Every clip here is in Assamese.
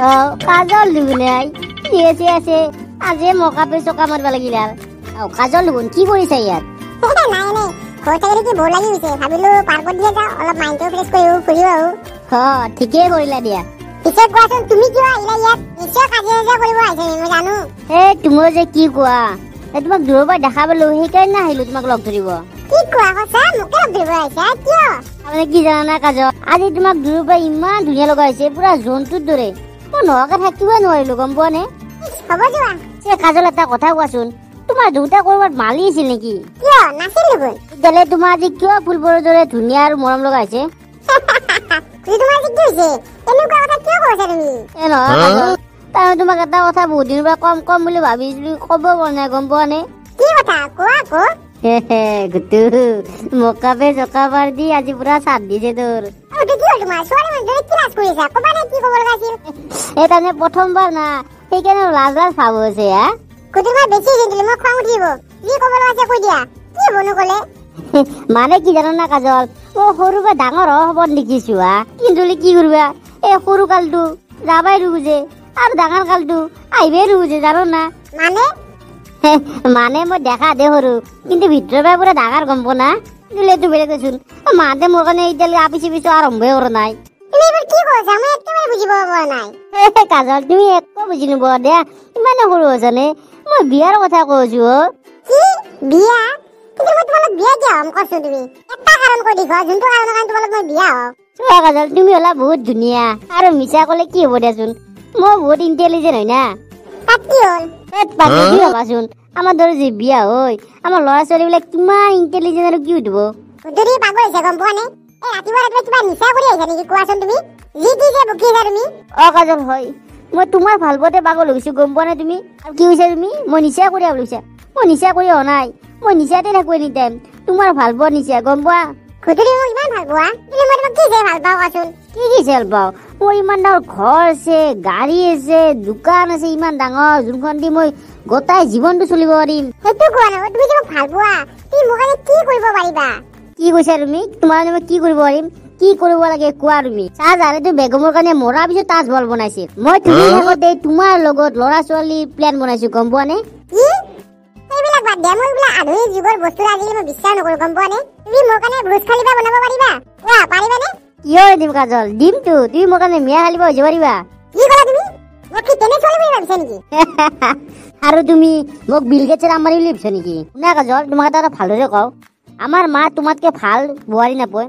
অ কাজল দেখোন আছে আছে আজি মকাপে চকা মাৰিব লাগিল আৰু। অ কাজল দেখোন কি কৰিছা ইয়াত? নাই নাই, ঘৰত থাকিলে কি বৰ লাগি গৈছে, ভাবিলো পাৰ্কত দিয়ে যাওঁ, অলপ মাইণ্ডটো ফ্ৰেছ কৰি ফুৰিও আহো। অ ঠিকেই কৰিলা দিয়া। পিছে কোৱাচোন তুমি কিয় আহিলা ইয়াত? নিশ্চয় কাজিয়া কৰিব আহিছা, মই জানো। এই তুমি যে কি কোৱা, এই তোমাক দূৰৰ পৰা দেখা পালো, সেইকাৰণে আহিলো তোমাক লগ ধৰিব। কি কোৱা, সঁচা মোকে লগ ধৰিব আহিছা? কিয়? তাৰমানে কি জানানা কাজল, আজি তোমাক দূৰৰ পৰা ইমান ধুনীয়া লগা হৈছে, পুৰা জন্তুৰ দৰে, মই নোহোৱাকে থাকিবই নোৱাৰিলো, গম পোৱা নে? হ'ব যোৱা। কাজল এটা কথা কোৱাচোন, তোমাৰ দেউতা কৰবাত মালি আছিল নেকি? কিয় নাছিল দেখোন। তেতিয়াহ'লে তোমাৰ আজি কিয় ফুলবোৰৰ দৰে ধুনীয়া আৰু মৰম লগা হৈছে? তাৰমানে তোমাক এটা কথা বহুত দিনৰ পৰা কম কম বুলি ভাবিছিলো, ক'ব পৰা নাই, গম পোৱা নে? কি কথা কোৱা আকৌ। গুটু মোকাপে চকা পাৰ দি আজি পুৰা চাট দিছে তোৰ। এই তাৰমানে প্ৰথমবাৰ না, সেইকাৰণে লাজ লাজ ভাব হৈছে। মানে কি জানা না কাজল, মই সৰুৰ পৰা ডাঙৰ হোৱা খবৰ দেখিছো হা, কিন্তু কি কৰিবা, এই সৰু কালটো যাবাই নুখোজে আৰু ডাঙৰ কালটো আহিবই নুখোজে, জানো না? মানে মানে মই দেখা দে সৰু, কিন্তু ভিতৰৰ পৰা পুৰা ডাঙৰ, গম পোৱা না? কিন্তু এইটো বেলেগ দেচোন, মাহঁতে মোৰ কাৰণে এতিয়ালৈকে আপিচি পিছু আৰম্ভই কৰা নাই। কাজল তুমি একো বুজি নোপোৱা দিয়া, ইমানে সৰু হৈছানে? মই বিয়াৰ কথা কৈছো। অ কি বিয়া? কিন্তু মই তোমালোক বিয়া কিয় হ'ম কৈছো? তুমি এটা কাৰণ কৈ দিবা, যোনটো কাৰণৰ কাৰণে তোমালোক মই বিয়া হওঁ। চোৱা কাজল, তুমি হ'লা বহুত ধুনীয়া, আৰু মিছা ক'লে কি হ'ব দিয়াচোন, মই বহুত ইণ্টেলিজেণ্ট হয় না। তাত কি হ'ল? কি ভাবাচোন, আমাৰ দৰে যে বিয়া হয়, আমাৰ ল'ৰা ছোৱালীবিলাক কিমান ইণ্টেলিজেণ্ট আৰু কিউট হ'ব। তুমি পাগল হৈছে, গম পোৱা নে? এই ৰাতিপুৱা ৰাতিপুৱা কিবা নিচা কৰি আহিছা নেকি কোৱাচোন তুমি? যি কি যে বকিছা তুমি। অ কাজল হয়, মই তোমাৰ ভাল পোৱাতে পাগল হৈ গৈছো, গম পোৱা নে তুমি? আৰু কি কৈছা তুমি? মই নিচা কৰি আহিব লৈছা? মই নিচা কৰি অহা নাই, মই নিচাতে থাকো এনি টাইম, তোমাৰ ভাল পোৱা নিচা, গম পোৱা? খুদুৰি মোক ইমান ভাল পোৱা, কিন্তু মই তোমাক কি যে ভাল পাওঁ কোৱাচোন? কি কি ভাল পাওঁ? মোৰ ইমান ডাঙৰ ঘৰ আছে, গাড়ী আছে, দোকান আছে, ইমান ডাঙৰ, যোনখন দি মই গোটাই জীৱনটো চলিব পাৰিম। সেইটো কোৱা নহয়, তুমি যে মোক ভাল পোৱা, তুমি মোৰ কাৰণে কি কৰিব পাৰিবা? কি কৈছা তুমি? তোমাৰ কাৰণে মই কি কৰিব পাৰিম? কি কৰিব লাগে কোৱা তুমি? চাহজাহানেতো বেগমৰ কাৰণে মৰাৰ পিছত তাজমহল বনাইছিল, মই তুমি থাকোতে তোমাৰ লগত ল'ৰা ছোৱালী প্লেন বনাইছো, গম পোৱা নে? কি এইবিলাক বাদ দিয়া, মই এইবিলাক আধুনিক যুগৰ বস্তু আজিকালি মই বিশ্বাস নকৰো, গম পোৱা নে? তুমি মোৰ কাৰণে বুৰ্জ খালিফা বনাব পাৰিবা? কোৱা পাৰিবানে? কিয় দিম কাজল, দিমতো, তুমি মোৰ কাৰণে মিয়া খালিফা হৈ যাব পাৰিবা। কি ক'লা তুমি? মোক কি তেনে ছোৱালী বুলি ভাবিছা নেকি? আৰু তুমি মোক বিল গেটছৰ আম্বানী বুলি ভাবিছা নেকি? শুনা কাজল, তোমাক এটা কথা ভালদৰে কওঁ, আমাৰ মা তোমাতকে ভাল বোৱাৰী নাপায়,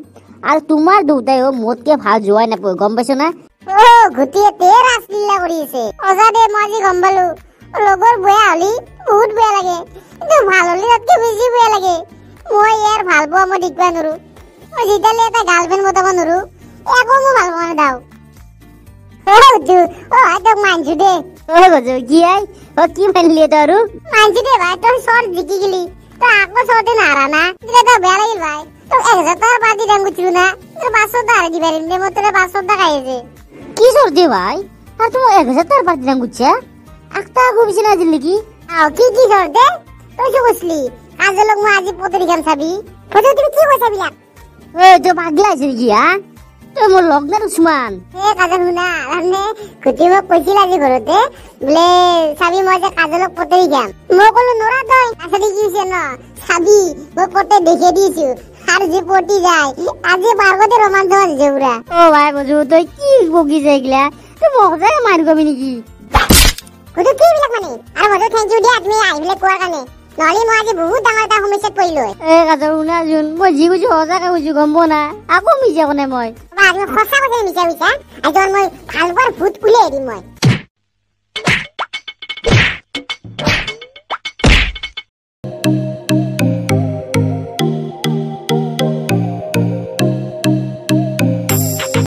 আৰু তোমাৰ দেউতাইও মোতকে ভাল জোৱাই নাপায়, গম পাইছ না? অ গুটিয়ে ৰাসলীলা কৰি আছে। সঁচা দে, মই আজি গম পালো, লগৰ বেয়া হলি বহুত বেয়া লাগে, কিন্তু ভাল হলি তাতকে বেছি বেয়া লাগে। মই ইয়াৰ ভাল পোৱা মই দেখিব নোৱাৰো, মই যেতিয়ালৈ এটা গাৰ্লফ্ৰেণ্ড পতাব নোৱাৰো, একো মই ভাল পোৱা নাযাওঁ। অ তোক মানছো দে। অ গজু কি I, অ কি মানিলি তই? আৰু মানছো দে ভাই, তই চৰ জিকি গেলি, তই আকৌ চৰতে নাহাৰা না, তেতিয়া তই বেয়া লাগিল ভাই। তোক 1000 টকাৰ পাতি দাম কৈছিলো না, তোৰ 500 টকা হাৰাই দিবা পাৰিম দে, মোৰ তোৰে 500 টকা আহিছে। কি চৰ দে ভাই, আৰু তোমাক 1000 টকাৰ পাতি দাম কৈছা? আঠটা আকৌ বেছি নাছিল নেকি? আও কি কি চৰ দে, তই চো কৈছিলি কাজলক মই আজি পতৰি খাম চাবি। ফটো তুমি কি কৈছা বিলাক? ঐ তই পাগলা হৈছে নেকি হা? তই মোৰ লগ না দুশ্মন? এ কাজল শুনা, তাৰমানে খুটি মোক কৈছিল আজি ঘৰতে, বোলে চাবি মই যে কাজলক পতৰি খাম। মই ক'লো নৰা তই, আচলতে কি হৈছে ন, চাবি মই পতে দেখি দিছো, আৰু যি পতি যায় আজি পাৰ্কতে ৰোমাঞ্চ হৈছে পুৰা। অ ভাই বজু, তই কি বকিছ এইগিলা? তই মোক সঁচাকে মাৰি কবি নেকি? খুটি কি বিলাক মানে? আৰু বজু thank U দিয়া তুমি আহি পেলাই কোৱাৰ কাৰণে, নহ'লে মই আজি বহুত ডাঙৰ এটা সমস্যাত পৰিলো। এ কাজল শুনাচোন, মই যি কৈছো সঁচাকে কৈছো, গম পোৱা না? আকৌ মিছা কোৱা নাই মই। সঁচা কথা মিছা কৈছা? আজি মই ভাল পোৱাৰ ভূত উলিয়াই দিম মই।